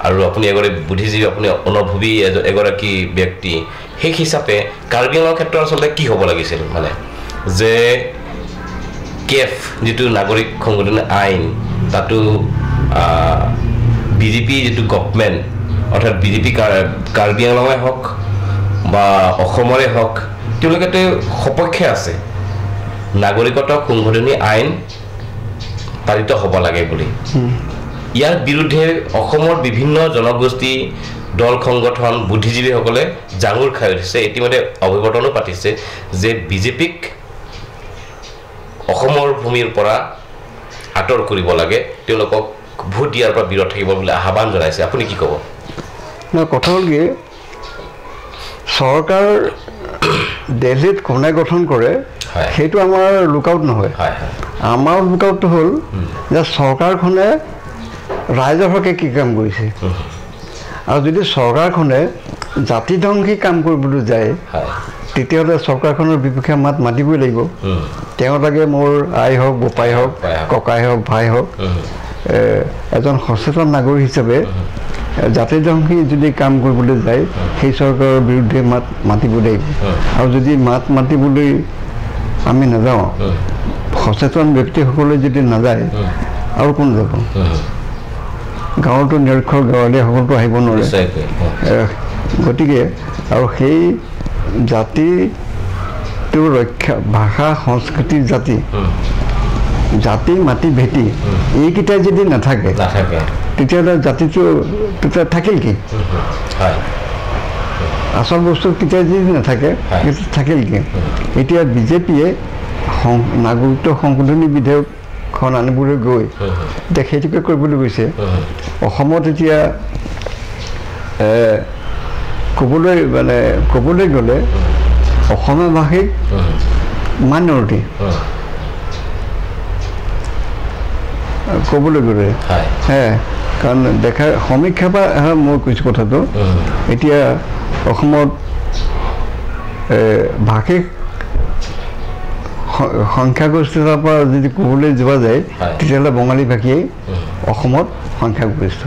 আৰু আপুনি এগৰাকী বুদ্ধিজীৱী, আপুনি অনুভৱী এগৰাকী ব্যক্তি, সেই হিচাপে কাৰ্বি আংলঙৰ ক্ষেত্ৰত আচলতে কি হ'ব লাগিছিল, মানে যে কেফ যিটো নাগৰিক সংশোধনী আইন, তাতো বিজেপি যিটো গভমেণ্ট, অৰ্থাৎ বিজেপি কাৰ্বি আংলঙে হওক বা অসমৰে হওক, তেওঁলোকেতো সপক্ষে আছে নাগৰিকত্ব সংশোধনী আইন পালিত হ'ব লাগে বুলি। ইয়াৰ বিৰুদ্ধে অসমৰ বিভিন্ন জনগোষ্ঠী, দল সংগঠন, বুদ্ধিজীৱীসকলে জাঙুৰ খাই উঠিছে, ইতিমধ্যে অভিৱৰ্তনো পাতিছে যে বিজেপিক অসমৰ ভূমিৰ পৰা আঁতৰ কৰিব লাগে, তেওঁলোকক ভোট দিয়াৰ পৰা বিৰত থাকিব বুলি আহ্বান জনাইছে। আপুনি কি ক'ব? কথা হ'ল কি, চৰকাৰ দিল্লীত কোনে গঠন কৰে সেইটো আমাৰ লুকআউট নহয়। আমাৰ লুকআউটটো হ'ল যে চৰকাৰখনে ৰাইজৰ হকে কি কাম কৰিছে, আৰু যদি চৰকাৰখনে জাতিধ্বংসী কাম কৰিবলৈ যায় তেতিয়াহ'লে চৰকাৰখনৰ বিপক্ষে মাত মাতিবই লাগিব। তেওঁ লাগে মোৰ আই হওক, বোপাই হওক, ককাই হওক, ভাই হওক, এজন সচেতন নাগৰিক হিচাপে জাতিধ্বংসী যদি কাম কৰিবলৈ যায় সেই চৰকাৰৰ বিৰুদ্ধে মাত মাতিব লাগিব। আৰু যদি মাত মাতিবলৈ আমি নাযাওঁ, সচেতন ব্যক্তিসকলে যদি নাযায় আৰু কোন যাব? গাঁৱতো নিৰক্ষৰ গাঁৱলীয়াসকলতো আহিব নোৱাৰে। গতিকে আৰু সেই জাতিটো ৰক্ষা, ভাষা সংস্কৃতি, জাতি জাতি মাটি ভেটি এইকেইটা যদি নাথাকে তেতিয়াহ'লে জাতিটো তেতিয়া থাকিল কি? আচল বস্তু কেতিয়া যদি নাথাকে থাকিল কি? এতিয়া বিজেপিয়ে নাগৰিকত্ব সংশোধনী বিধেয়কখন আনিবলৈ গৈ এতিয়া সেইটোকে কৰিবলৈ গৈছে। অসমত এতিয়া ক'বলৈ মানে ক'বলৈ গ'লে অসমীয়া ভাষিক মাইনৰিটি ক'বলৈ গ'লে, হে কাৰণ দেখা সমীক্ষা পৰা মই কৈছোঁ কথাটো। এতিয়া অসমত ভাষিক সংখ্যাগৰিষ্ঠতাৰ পৰা যদি ক'বলৈ যোৱা যায় তেতিয়াহ'লে বঙালী ভাষীয়ে অসমত সংখ্যাগৰিষ্ঠ।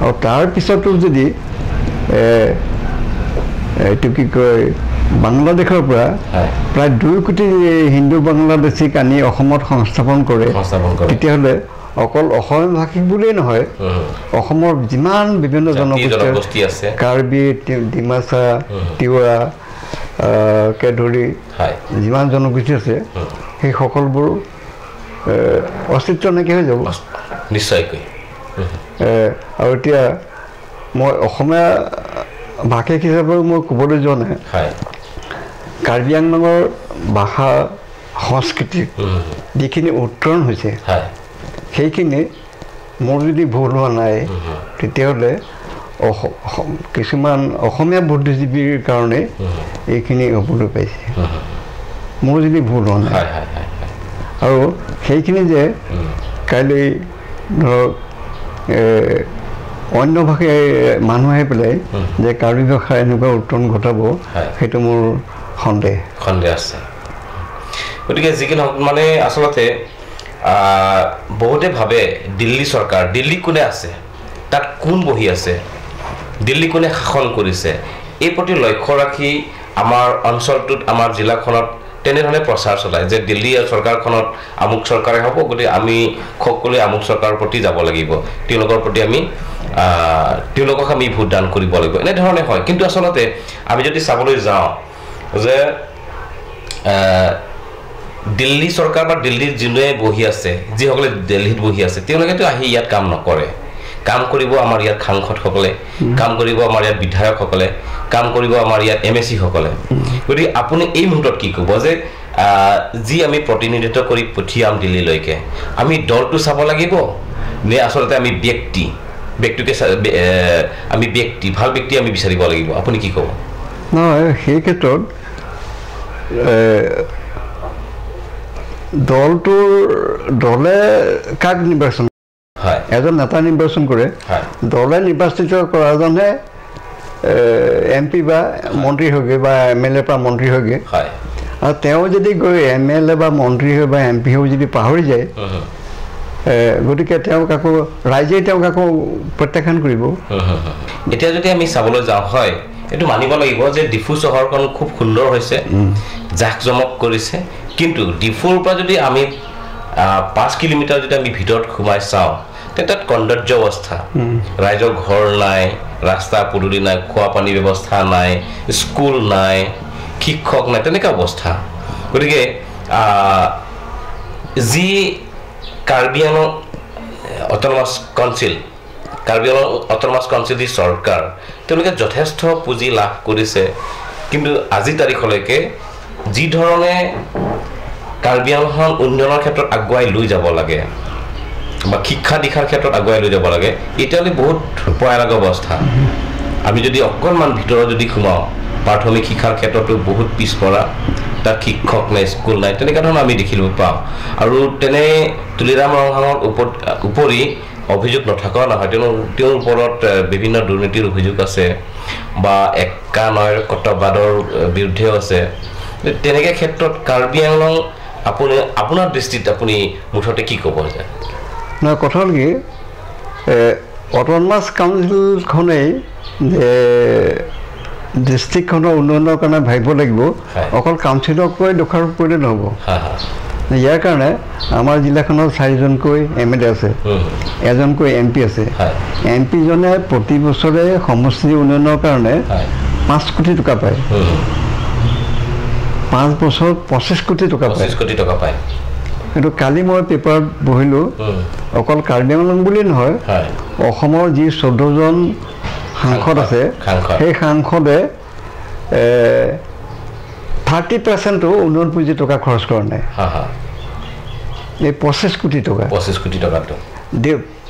আৰু তাৰ পিছতো যদি এইটো কি কয়, বাংলাদেশৰ পৰা প্ৰায় 2 কোটি হিন্দু বাংলাদেশীক আনি অসমত সংস্থাপন কৰে, তেতিয়াহ'লে অকল অসমীয়া ভাষিক বুলিয়েই নহয়, অসমৰ যিমান বিভিন্ন জনগোষ্ঠী আছে, কাৰ্বি, ডিমাচা, তিৱা কে ধৰি যিমান জনগোষ্ঠী আছে সেই সকলোবোৰ অস্তিত্ব নাইকিয়া হৈ যাব নিশ্চয়কৈ। আৰু এতিয়া মই অসমীয়া ভাষিক হিচাপেও মই ক'বলৈ যোৱা নাই, কাৰ্বি আংলঙৰ ভাষা সংস্কৃতিৰ যিখিনি উত্তৰণ হৈছে সেইখিনি মোৰ যদি ভুল হোৱা নাই তেতিয়াহ'লে কিছুমান অসমীয়া বুদ্ধিজীৱীৰ কাৰণে এইখিনি হ'বলৈ পাইছে, মোৰ যদি ভুল হোৱা নাই। আৰু সেইখিনি যে কাইলৈ ধৰক অন্য ভাষী মানুহ আহি পেলাই যে কাৰ্বি ভাষা এনেকুৱা উত্তৰণ ঘটাব, সেইটো মোৰ সন্দেহ আছে। গতিকে যি কি নহওক, মানে আচলতে বহুতে ভাবে দিল্লী চৰকাৰ, দিল্লী কোনে আছে, তাত কোন বহি আছে, দিল্লী কোনে শাসন কৰিছে, এই প্ৰতি লক্ষ্য ৰাখি আমাৰ অঞ্চলটোত, আমাৰ জিলাখনত তেনেধৰণে প্ৰচাৰ চলায় যে দিল্লী চৰকাৰখনত আমুক চৰকাৰে হ'ব, গতিকে আমি সকলোৱে আমুক চৰকাৰৰ প্ৰতি যাব লাগিব, তেওঁলোকৰ প্ৰতি আমি তেওঁলোকক আমি ভোটদান কৰিব লাগিব, এনেধৰণে হয়। কিন্তু আচলতে আমি যদি চাবলৈ যাওঁ যে দিল্লী চৰকাৰ বা দিল্লীত যোনে বহি আছে, যিসকলে দিল্লীত বহি আছে, তেওঁলোকেতো আহি ইয়াত কাম নকৰে। কাম কৰিব আমাৰ ইয়াত সাংসদসকলে, কাম কৰিব আমাৰ ইয়াত বিধায়কসকলে, কাম কৰিব আমাৰ ইয়াত এম এ চিসকলে। গতিকে আপুনি এই মুহূৰ্তত কি ক'ব যে যি আমি প্ৰতিনিধিত্ব কৰি পঠিয়াম দিল্লীলৈকে, আমি দলটো চাব লাগিব নে আচলতে আমি ব্যক্তি ব্যক্তিকে আমি ব্যক্তি ভাল ব্যক্তি আমি বিচাৰিব লাগিব? আপুনি কি ক'ব? নহয়, সেই ক্ষেত্ৰত দলটোৰ দলে কাক নিৰ্বাচন, হয়, এজন নেতা নিৰ্বাচন কৰে, দলে নিৰ্বাচিত কৰাজনহে এম পি বা মন্ত্ৰী হয়গৈ বা এম এল এ পৰা মন্ত্ৰী হয়গৈ। আৰু তেওঁ যদি গৈ এম এল এ বা মন্ত্ৰী হৈ বা এম পি হৈ যদি পাহৰি যায়, গতিকে তেওঁক আকৌ ৰাইজে তেওঁক আকৌ প্ৰত্যাখ্যান কৰিব। এতিয়া যদি আমি চাবলৈ যাওঁ, হয়, এইটো মানিব লাগিব যে ডিফু চহৰখন খুব সুন্দৰ হৈছে, জাক জমক কৰিছে, কিন্তু ডিফুৰ পৰা যদি আমি 5 কিলোমিটাৰ যদি আমি ভিতৰত সোমাই চাওঁ, তেন্তে তাত কন্দৰ্য অৱস্থা, ৰাইজৰ ঘৰ নাই, ৰাস্তা পদূলি নাই, খোৱা পানীৰ ব্যৱস্থা নাই, স্কুল নাই, শিক্ষক নাই, তেনেকুৱা অৱস্থা। গতিকে যি Karbi Anglong autonomous council, Karbi Anglong autonomous council যি চৰকাৰ, তেওঁলোকে যথেষ্ট পুঁজি লাভ কৰিছে, কিন্তু আজিৰ তাৰিখলৈকে যি ধৰণে কাৰ্বি আংলংখন উন্নয়নৰ ক্ষেত্ৰত আগুৱাই লৈ যাব লাগে বা শিক্ষা দীক্ষাৰ ক্ষেত্ৰত আগুৱাই লৈ যাব লাগে, এতিয়ালৈ বহুত পয়ালগা অৱস্থা। আমি যদি অকণমান ভিতৰত যদি সোমাওঁ, প্ৰাথমিক শিক্ষাৰ ক্ষেত্ৰতো বহুত পিছপৰা, তাত শিক্ষক নাই, স্কুল নাই, তেনেকুৱা ধৰণৰ আমি দেখিব পাওঁ। আৰু তেনে তুলিৰাম ৰংহাঙৰ উপৰি অভিযোগ নথকাও নহয়, তেওঁৰ ওপৰত বিভিন্ন দুৰ্নীতিৰ অভিযোগ আছে বা একা নয়ৰ কৰ্তব্যবাদৰ বিৰুদ্ধেও আছে। তেনেকৈ ক্ষেত্ৰত কাৰ্বি আংলং আপুনি আপোনাৰ দৃষ্টিত আপুনি মুঠতে কি ক'ব যায়? নহয়, কথা হ'ল কি, অট'নমাছ কাউন্সিলখনেই যে ডিষ্ট্ৰিক্টখনৰ উন্নয়নৰ কাৰণে ভাবিব লাগিব, অকল কাউন্সিলকৈ দোষাৰোপ কৰিলে নহ'ব। ইয়াৰ কাৰণে আমাৰ জিলাখনত 4জনকৈ এম এল এ আছে, এজনকৈ এম পি আছে। এম পিজনে প্ৰতি বছৰে সমষ্টি উন্নয়নৰ কাৰণে 5 কোটি টকা পায়, 5 বছৰত 25 কোটি টকা পায়। 25 কোটি টকা পায়। কিন্তু কালি মই পেপাৰত পঢ়িলোঁ, অকল কাৰ্বি আংলং বুলি নহয়, অসমৰ যি 14জন সাংসদ আছে, সেই সাংসদে 30% উন্নয়ন পুঁজি টকা খৰচ কৰা নাই। এই 25 কোটি টকা, 25 কোটি টকাটো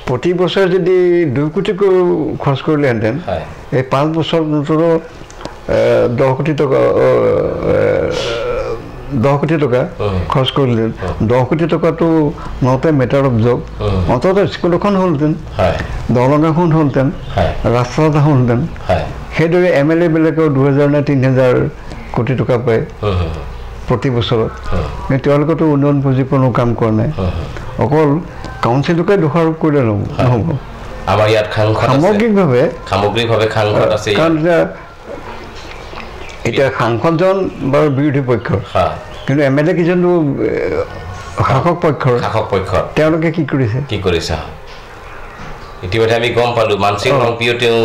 প্ৰতি বছৰে যদি 2 কোটিকৈ খৰচ কৰিলেহেঁতেন, এই 5 বছৰত অন্তত 10 কোটি টকা, 10 কোটি টকা খৰচ কৰিলেহেঁতেন। 10 কোটি টকাটো not a matter of job, অন্ততঃ স্কুল এখন হ'লহেঁতেন, দলং এখন হ'লহেঁতেন, ৰাস্তা এটা হ'লহেঁতেন। সেইদৰে এম এল এবিলাকেও 2000 নে 3000 কোটি টকা পায় প্ৰতি বছৰত, কিন্তু তেওঁলোকেতো উন্নয়ন পুঁজি কোনো কাম কৰা নাই। অকল কাউন্সিলকে দোষাৰোপ কৰিলে নহ'ব। আমাৰ ইয়াত সামগ্ৰিকভাৱে সাংসদ আছে, কাৰণ এতিয়া সাংসদজন বাৰু বিৰোধী পক্ষৰ, কিন্তু এম এল এ কেইজনটো শাসক পক্ষৰ, তেওঁলোকে কি কৰিছে? কি কৰিছে ইতিমধ্যে আমি গম পালোঁ। মানসিং ৰংপিও তেওঁ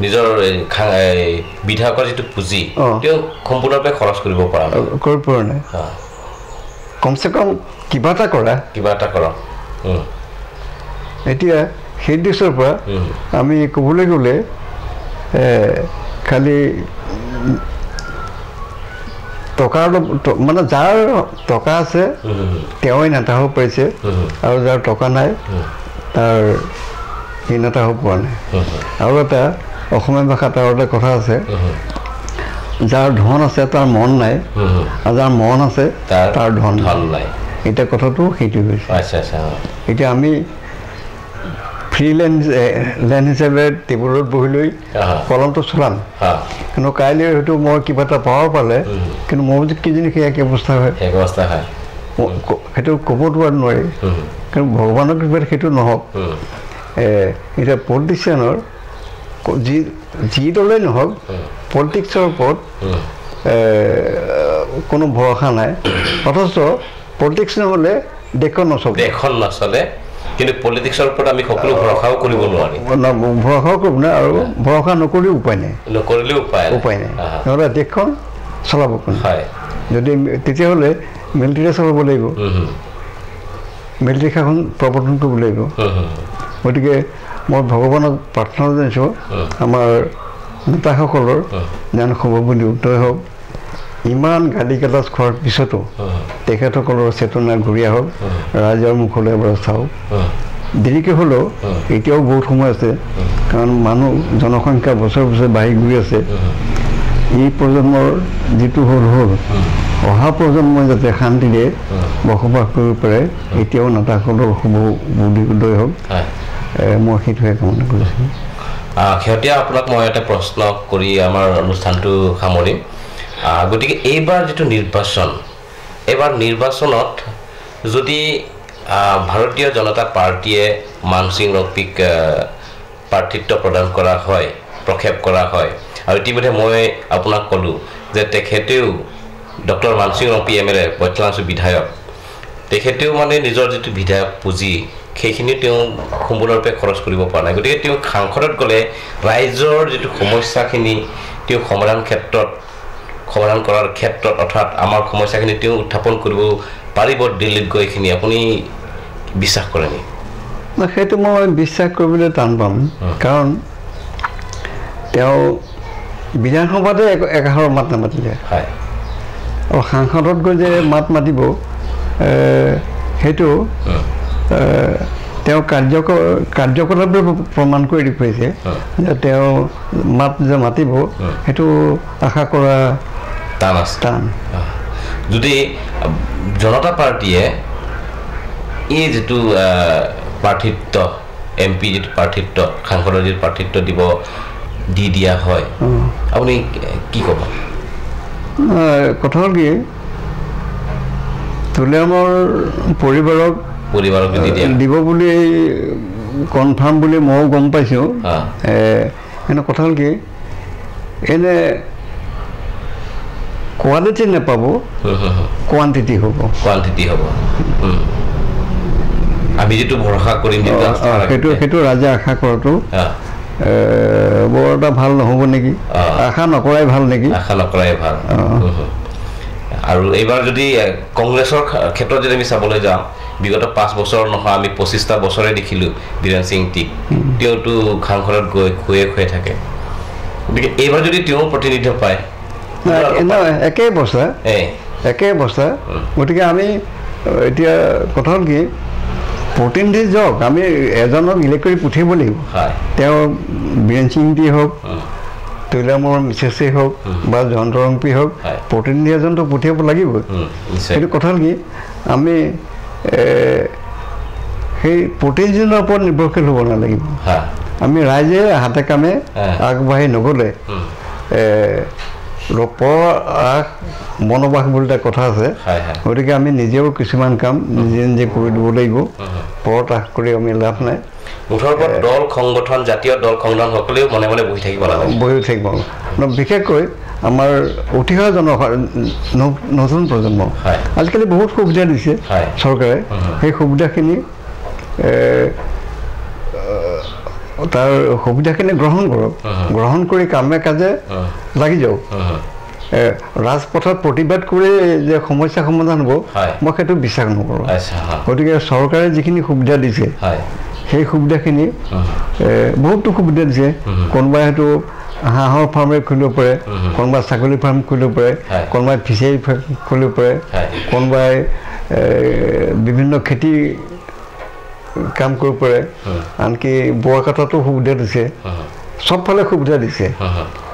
নিজৰ বিধায়কৰ যিটো পুঁজি তেওঁ সম্পূৰ্ণৰূপে খৰচ কৰিব পৰা নাই, কৰিব পৰা নাই। কমচে কম কিবা এটা কৰা, কিবা এটা কৰা। এতিয়া সেই দিশৰ পৰা আমি ক'বলৈ গ'লে খালি টকাৰ মানে যাৰ টকা আছে তেওঁই নেতা হ'ব পাৰিছে, আৰু যাৰ টকা নাই তাৰ সি নেতা হ'ব পৰা নাই। আৰু এটা অসমীয়া ভাষাত আৰু এটা কথা আছে, যাৰ ধন আছে তাৰ মন নাই, আৰু যাৰ মন আছে তাৰ ধন নাই। এতিয়া কথাটো সেইটো হৈছে। এতিয়া আমি ফ্ৰী লেণ্ড হিচাপে টেবুলত বহি লৈ কলমটো চলাম, কিন্তু কাইলৈ হয়তো মই কিবা এটা পাৱাৰ পালে, কিন্তু মোৰ কিজানি সেই একে অৱস্থা হয়, সেইটো ক'বতো আৰু নোৱাৰি, কিন্তু ভগৱানৰ কৃপাত সেইটো নহওক। এতিয়া পলিটিচিয়ানৰ যি দলেই নহওক, পলিটিক্সৰ ওপৰত কোনো ভৰসা নাই, অথচ পলিটিক্স নহ'লে দেশখন নচলে, দেশখন নচলে। কিন্তু পলিটিক্সৰ ওপৰত আমি সকলো ভৰসাও কৰিব নোৱাৰি, ভৰসাও কৰিব নোৱাৰি, আৰু ভৰসা নকৰিলেও উপায় নাই, নকৰিলেও উপায় নাই, নহ'লে দেশখন চলাব কোনে? হয়, যদি তেতিয়াহ'লে মিলিটেৰীয়ে চলাব লাগিব, মিলিটেৰী শাসন প্ৰৱৰ্তন কৰিব লাগিব। গতিকে মই ভগৱানক প্ৰাৰ্থনা জনাইছোঁ আমাৰ নেতাসকলৰ যেন শুভবুদ্ধি উদয় হওক, ইমান গালি গালাজ খোৱাৰ পিছতো তেখেতসকলৰ চেতনা ঘূৰি আহক, ৰাইজৰ মুখলৈ এবাৰ চাওক। দেৰিকৈ হ'লেও এতিয়াও বহুত সময় আছে, কাৰণ মানুহ জনসংখ্যা বছৰ বছৰ বাঢ়ি গৈ আছে। এই প্ৰজন্মৰ যিটো হ'ল হ'ল, অহা প্ৰজন্মই যাতে শান্তিৰে বসবাস কৰিব পাৰে, এতিয়াও নেতাসকলৰ শুভ বুদ্ধি উদয় হওক, মই সেইটোহে কামনা কৰিছোঁ। শেহতীয়া আপোনাক মই এটা প্ৰশ্ন কৰি আমাৰ অনুষ্ঠানটো সামৰিম। গতিকে এইবাৰ যিটো নিৰ্বাচন, এইবাৰ নিৰ্বাচনত যদি ভাৰতীয় জনতা পাৰ্টীয়ে মানসিং ৰংপিক প্ৰাৰ্থিত্ব প্ৰদান কৰা হয়, প্ৰক্ষেপ কৰা হয়, আৰু ইতিমধ্যে মই আপোনাক ক'লোঁ যে তেখেতেও doctor Mansing Rongpi M L A বৈঠলাংচু বিধায়ক, তেখেতেও মানে নিজৰ যিটো বিধায়ক পুঁজি সেইখিনি তেওঁ সম্পূৰ্ণৰূপে খৰচ কৰিব পৰা নাই। গতিকে তেওঁ সাংসদত গ'লে ৰাইজৰ যিটো সমস্যাখিনি তেওঁ সমাধান কৰাৰ ক্ষেত্ৰত অৰ্থাৎ আমাৰ সমস্যাখিনি তেওঁ উত্থাপন কৰিব পাৰিব দিল্লীত গৈ, এইখিনি আপুনি বিশ্বাস কৰে নেকি? সেইটো মই বিশ্বাস কৰিবলৈ টান পাম, কাৰণ তেওঁ বিধানসভাতে একাষৰ মাত নামাতিলে, আৰু সাংসদত গৈ যে মাত মাতিব সেইটো তেওঁ কাৰ্যকলাপে প্ৰমাণ কৰি দেখুৱাইছে যে তেওঁ মাত যে মাতিব সেইটো আশা কৰা টান আছে। টান। যদি জনতা পাৰ্টীয়ে এই যিটো প্ৰাৰ্থিত্ব, এম পি যিটো প্ৰাৰ্থিত্ব, সাংসদৰ যিটো প্ৰাৰ্থিত্ব দিব দি দিয়া হয়, আপুনি কি ক'ব? কথা হ'ল কি, তুলিৰামৰ পৰিবাৰক দিব বুলি কনফাৰ্ম বুলি ময়ো গম পাইছোঁ। এনে কথা হ'ল কি, এনে কোৱালিটি নাপাব, কোৱান্টিটি হ'ব। কোৱান্টিটি হ'ব, আমি যিটো ভৰসা কৰিম সেইটো সেইটো ৰাইজে আশা কৰাটো বৰ এটা ভাল নহ'ব নেকি, আশা নকৰাই ভাল নেকি? আশা নকৰাই ভাল। আৰু এইবাৰ যদি কংগ্ৰেছৰ ক্ষেত্ৰত যদি আমি চাবলৈ যাওঁ, বিগত 5 বছৰ নহয় আমি 25টা বছৰে দেখিলোঁ বীৰেন সিং টিক, তেওঁতো সাংসদত গৈ খুৱে খুৱে থাকে। গতিকে এইবাৰ যদি তেওঁ প্ৰতিনিধিত্ব পায়, একেই অৱস্থা, একেই অৱস্থা। গতিকে আমি এতিয়া কথা হ'ল কি, প্ৰতিনিধি যাওক, আমি এজনক ইলেক্ট কৰি পঠিয়াব লাগিব। তেওঁ বীৰেন সিং টি হওক, তৈলামৰ মিছেছেই হওক বা জয়ন্ত ৰংপি হওক, প্ৰতিনিধি এজনতো পঠিয়াব লাগিবই। সেইটো কথা হ'ল কি, আমি সেই প্ৰতিনিধিজনৰ ওপৰত নিৰ্ভৰশীল হ'ব নালাগিব। আমি ৰাইজে হাতে কামে আগবাঢ়ি নগ'লে পৰ আশ বনবাস বুলি এটা কথা আছে। গতিকে আমি নিজেও কিছুমান কাম নিজে নিজে কৰি দিব লাগিব, পৰত আশ কৰি আমি লাভ নাই। মুঠৰ ওপৰত দল সংগঠন, জাতীয় দল সংগঠন সকলেও মনে মনে বহি থাকিব নালাগে, বহি থাকিব। বিশেষকৈ আমাৰ উঠি অহা নতুন প্ৰজন্ম আজিকালি বহুত সুবিধা দিছে চৰকাৰে, সেই সুবিধাখিনি তাৰ সুবিধাখিনি গ্ৰহণ কৰক, গ্ৰহণ কৰি কামে কাজে লাগি যাওক। ৰাজপথত প্ৰতিবাদ কৰি যে সমস্যা সমাধান হ'ব, মই সেইটো বিশ্বাস নকৰোঁ। গতিকে চৰকাৰে যিখিনি সুবিধা দিছে সেই সুবিধাখিনি বহুতো সুবিধা দিছে। কোনোবাই হয়তো হাঁহৰ ফাৰ্মে খুলিব পাৰে, কোনোবাই ছাগলী ফাৰ্ম খুলিব পাৰে, কোনোবাই ফিচাৰী খুলিব পাৰে, কোনোবাই বিভিন্ন খেতি কাম কৰিব পাৰে, আনকি বোৱা কটাতো সুবিধা দিছে, চবফালে সুবিধা দিছে।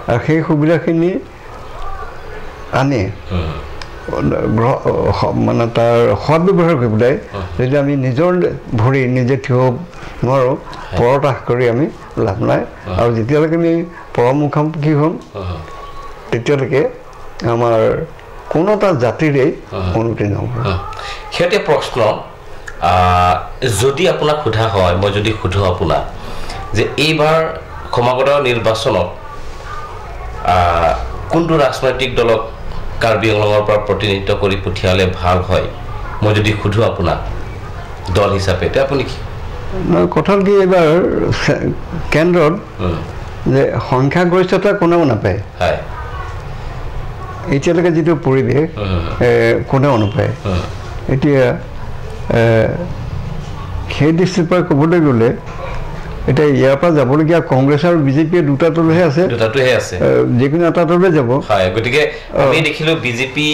আৰু সেই সুবিধাখিনি আনি মানে তাৰ সৎ ব্যৱহাৰ কৰি পেলাই যদি আমি নিজৰ ভৰি নিজে থিয় হ'ব নোৱাৰোঁ, পৰত আশ কৰি আমি লাভ নাই। আৰু যেতিয়ালৈকে আমি পৰমুখামুখি হ'ম তেতিয়ালৈকে আমাৰ কোনো এটা জাতিৰেই উন্নতি নহ'ব। সিহঁতে প্ৰশ্ন যদি আপোনাক সোধা হয়, মই যদি সোধোঁ আপোনাক যে এইবাৰ সমাগত নিৰ্বাচনত কোনটো ৰাজনৈতিক দলক কাৰ্বি আংলঙৰ পৰা প্ৰতিনিধিত্ব কৰি পঠিয়ালে ভাল হয়, মই যদি সোধোঁ আপোনাক দল হিচাপে, তেতিয়া আপুনি কি? কথা কি, এইবাৰ কেন্দ্ৰত যে সংখ্যাগৰিষ্ঠতা কোনেও নাপায়, এতিয়ালৈকে যিটো পৰিৱেশ কোনেও নাপায়। এতিয়া সেই দৃষ্টিৰ পৰা ক'বলৈ গ'লে এতিয়া ইয়াৰ পৰা যাবলগীয়া কংগ্ৰেছ আৰু বিজেপিয়ে দুটা দলহে আছে, দুটাটোহে আছে, যিকোনো এটা দলে যাব। হয়, গতিকে আমি দেখিলোঁ বিজেপি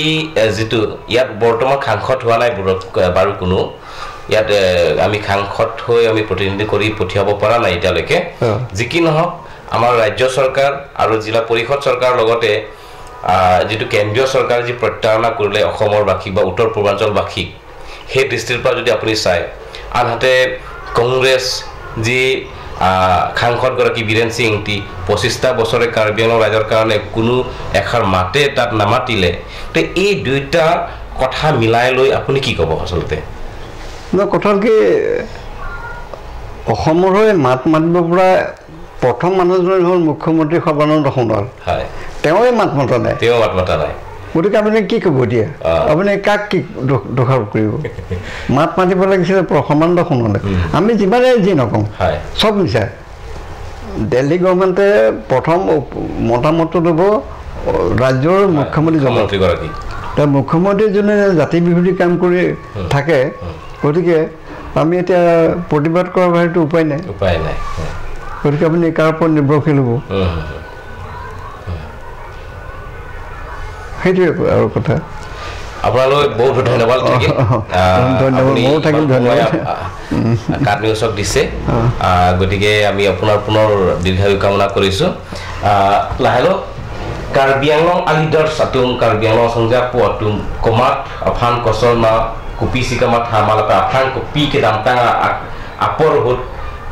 যিটো ইয়াত বৰ্তমান সাংসদ হোৱা নাই বাৰু কোনো, ইয়াত আমি সাংসদ হৈ আমি প্ৰতিনিধি কৰি পঠিয়াব পৰা নাই এতিয়ালৈকে। যি কি নহওক আমাৰ ৰাজ্য চৰকাৰ আৰু জিলা পৰিষদ চৰকাৰৰ লগতে যিটো কেন্দ্ৰীয় চৰকাৰে যি প্ৰত্যাৰণা কৰিলে অসমৰ বাসীক বা উত্তৰ পূৰ্বাঞ্চলবাসীক, সেই দৃষ্টিৰ পৰা যদি আপুনি চায়, আনহাতে কংগ্ৰেছ যি সাংসদগৰাকী বীৰেণ সিং ইংতি 25টা বছৰে কাৰ্বি আংলং ৰাইজৰ কাৰণে কোনো এষাৰ মাতে তাত নামাতিলে, তো এই দুইটা কথা মিলাই লৈ আপুনি কি ক'ব আচলতে? কথা কি, অসমৰ হৈ মাত মাতিব পৰা প্ৰথম মানুহজন হ'ল মুখ্যমন্ত্ৰী সৰ্বানন্দ সোণোৱাল। হয়, তেওঁৱে মাত মতা নাই, তেওঁ মাত মতা নাই। গতিকে আপুনি কি ক'ব এতিয়া? আপুনি কাক কি দোষাৰোপ কৰিব? মাত মাতিব লাগিছিলে সৰ্বানন্দ সোণোৱালে। আমি যিমানে যি নকওঁ চব মিছা। দিল্লী গভৰ্ণমেণ্টে প্ৰথম মতামতটো ল'ব ৰাজ্যৰ মুখ্যমন্ত্ৰীগৰাকী। তাৰ মুখ্যমন্ত্ৰীজনে জাতি বিৰোধী কাম কৰি থাকে, গতিকে আমি এতিয়া প্ৰতিবাদ কৰাৰ বাহিৰেতো উপায় নাই, উপায় নাই। গতিকে আপুনি কাৰ ওপৰত নিৰ্ভৰশীল হ'ব? সেইটোৱে আৰু কথা। আপোনালৈ বহুত ধন্যবাদ থাকিল। ধন্যবাদ, ময়ো থাকিল, ধন্যবাদ। কাট নিউজক দিছে, গতিকে আমি আপোনাৰ পুনৰ দীৰ্ঘায়ু কামনা কৰিছোঁ। লাহেলো Karbi Anglong alidar satung Karbi Anglong sangja puatum komat afan kosol ma kupi sikamat hamalata afan kopi ke damtanga apor hut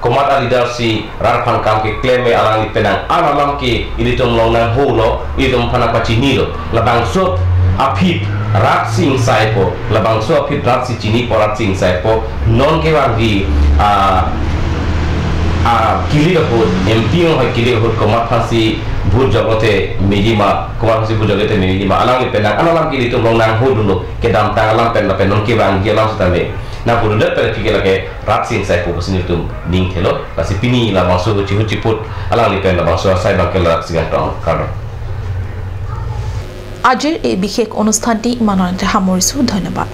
komat alidar si rarfan kam ke kleme alang li penang alalam ke ilitum longnang ho lo ilitum phana pachini lo labangso aphit rat sing saipo labangso aphit rat si chini porat sing saipo non ke wangi a kili hut MP hoi kili hut komat phasi ভূত জগতে মিজিমা কুমার হাসি ভূত জগতে মিজিমা Alang Penang Alang কিলি তুম লং নাং হু দুনো কে দাম তাং Alang PAN PAN নং কে বাং গেলাম সুতামে না বুদুদে পেন ফিকে লাগে রাত সিং সাই পো বসিনি তুম নিং খেলো লাসি পিনি লা মাসু হুচি হুচি পুত আলাং লি পেন লা মাসু সাই বাং কেলা সিগাং টং কারণ। আজিৰ এই বিশেষ অনুষ্ঠানটি ইমানতে সামৰিছোঁ। ধন্যবাদ।